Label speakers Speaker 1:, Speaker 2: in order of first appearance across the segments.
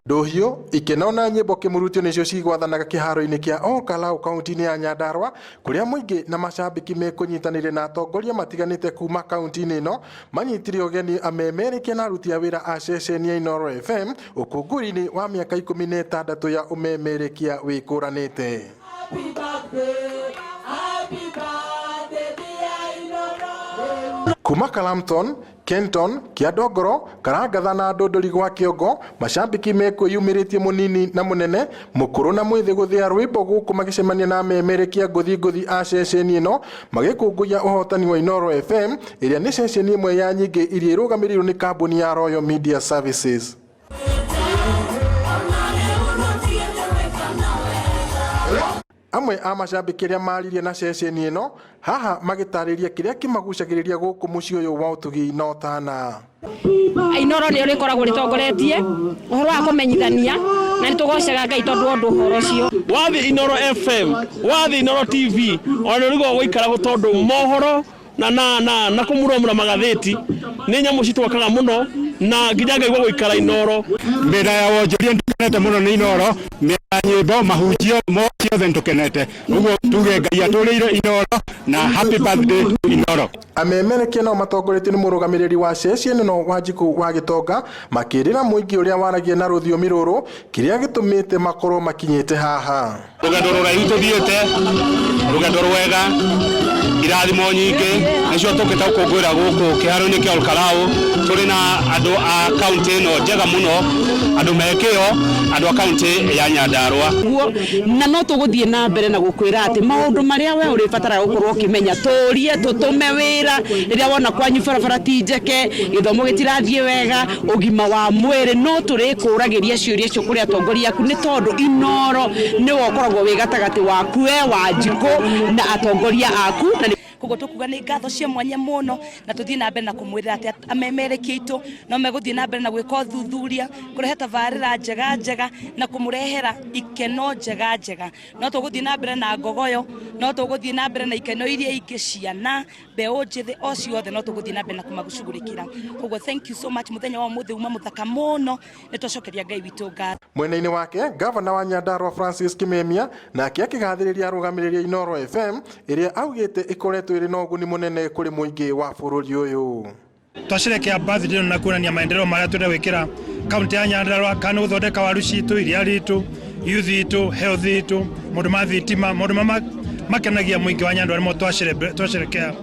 Speaker 1: Ndũhiũ, ikeno na nyĩmbo kĩmurutio nĩcio cigwathanaga kĩharo-inĩ kĩa Ol Kalou kaunti-inĩ ya Nyandarua, kũrĩa mũingĩ na macambĩki mekũnyitanĩire na atongoria matiganĩte kuma kaunti-inĩ ĩno manyitire ũgeni amemerekia na aruti a wĩra a ceceni ya Inooro FM ũkũngũĩri-inĩ wa mĩaka 16 ya ũmemerekia wĩkũranĩte. Kuma Kalamton, Kenton, Kĩandongoro, Karangatha na Ndũndũri gwa Kĩongo, macambĩki mekwĩyumĩrĩtie mũnini na mũnene, mũkũrũ na mwĩthĩ gũthĩa rwĩmbo gũkũ magĩcemania na amemerekia ngũthi ngũthi a ceceni ĩno magĩkũngũiya ũhotani wa Inooro FM ĩrĩa nĩ ceceni ĩmwe ya nyingĩ iria irũgamĩrĩirwo nĩ kambuni ya Royal Media Services. Amwe a macambĩki arĩa maririe na ceceni ĩno haha magĩtarĩria kĩrĩa kĩmagucagĩrĩria gũkũ mũciĩ ũyũ wa ũtugi na ũtana.
Speaker 2: Inooro nĩrĩo rĩkoragwo rĩtongoretie ũhoro wa kũmenyithania na nĩ tũgocaga Ngai tondũ wa ũndũ ũhoro ũcio.
Speaker 3: Wathi Inooro FM, wathi Inooro TV, ona nĩ ũrigwo gũikara tondũ mohoro na na na na kũmuramura magathĩti nĩ nyamũ citwakaga mũno na nginya ngaigua gũikara Inooro.
Speaker 4: Mĩena ya wonjoria nĩtũkenete mũno nĩ Inooro, mĩena ya nyĩmbo, mahunjio ciothe nĩtũkenete. Ũguo tuge Ngai atũrĩire Inooro na happy birthday to Inooro.
Speaker 1: Amemerekia nao matongoretio nĩ mũrũgamĩrĩri wa ceceni ĩno Wanjikũ wa Gĩtonga makĩrĩra mũingĩ ũrĩa waragia na rũthiomi rũrũ kĩrĩa gĩtũmĩte makorwo makinyĩte haha.
Speaker 4: Rũgendo rũraihu tũthiĩte, rũgendo rwega, irathimo nyingĩ nĩcio tũkĩte gũkũngũĩra gũkũ kĩharo-inĩ kĩa Olkalau. Tũrĩ na andũ a kaunti ĩno njega mũno, andũ me kĩo, andũ a kaunti ya Nyandarua.
Speaker 2: Na no tũgũthiĩ na mbere na gũkwĩra atĩ maũndũ marĩa we ũrĩbataraga gũkorwo ũkĩmenya, tũrie, tũtũme wĩra rĩrĩa wona kwanyu barabara ti njeke, gĩthomo gĩtirathiĩ wega, ũgima wa mwĩrĩ, no tũrĩkũragĩria ciũria icio kũrĩ atongoria aku nĩ tondũ Inooro nĩwe ũkoragwo wĩ gatagatĩ waku we Wanjikũ na atongoria aku. Na
Speaker 5: Koguo tũkuga nĩ ngatho cia mwanya mũno na tũthiĩ na mbere na kũmwĩrĩra atĩ amemerekia aitũ no megũthiĩ na mbere na gwĩka ũthuthuria, kũrehe tabarĩra njega njega na kũmũrehera ikeno njega njega. No tũgũthiĩ na mbere na ngogoyo, no tũgũthiĩ na mbere na ikeno iria ingĩ, ciana, mbeũ njĩthĩ o ciothe no tũgũthiĩ na mbere na kũmacugurĩkĩra. Koguo thank you so much, mũthenya wa ũmũthĩ uma mũthaka mũno, nĩ twacokeria Ngai witũ ngatho.
Speaker 1: Mwena-inĩ wake, gavana wa Nyandarua Francis Kimemia nake akĩgathĩrĩria arũgamĩrĩri a Inooro FM ĩrĩa augĩte ĩkoretwo ĩrĩ na ũguni mũnene kũrĩ mũingĩ wa bũrũri ũyũ.
Speaker 6: Twasherekea birthday ĩno na kuonania maendeleo marĩa twenda gwĩkĩra kaunti ya Nyandarua, kana nĩ gũthondeka waru citũ, iria ritũ, youth itũ, health itũ, maũndũ ma thitima, maũndũ ma makenagia mũingĩ wa Nyandarua nĩmo twasherekea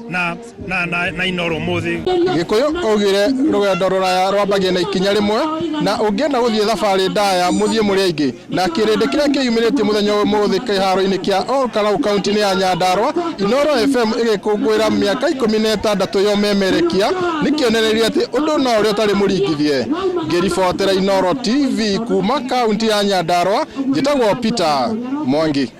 Speaker 6: na na na na Inooro ũmũthĩ.
Speaker 1: Gĩkũyũ augire rũgendo rũraya rwambagia na ikinya rĩmwe, na ũngĩenda gũthiĩ thabarĩ ndaya mũthiĩ mũrĩ aingĩ. Na kĩrĩndĩ kĩrĩa kĩyumĩrĩtie mũthenya wa ũmũthĩ kĩharo-inĩ kĩa Ol Kalou kaunti-inĩ ya Nyandarua, Inooro FM ĩgĩkũngũĩra mĩaka 16 ya ũmemerekia nĩ kĩonereria atĩ ũndũ no ũrĩa ũtarĩ mũringithie. Ngĩribotera Inooro TV kuma kaunti ya Nyandarua, njĩtagwo Peter Mwangi.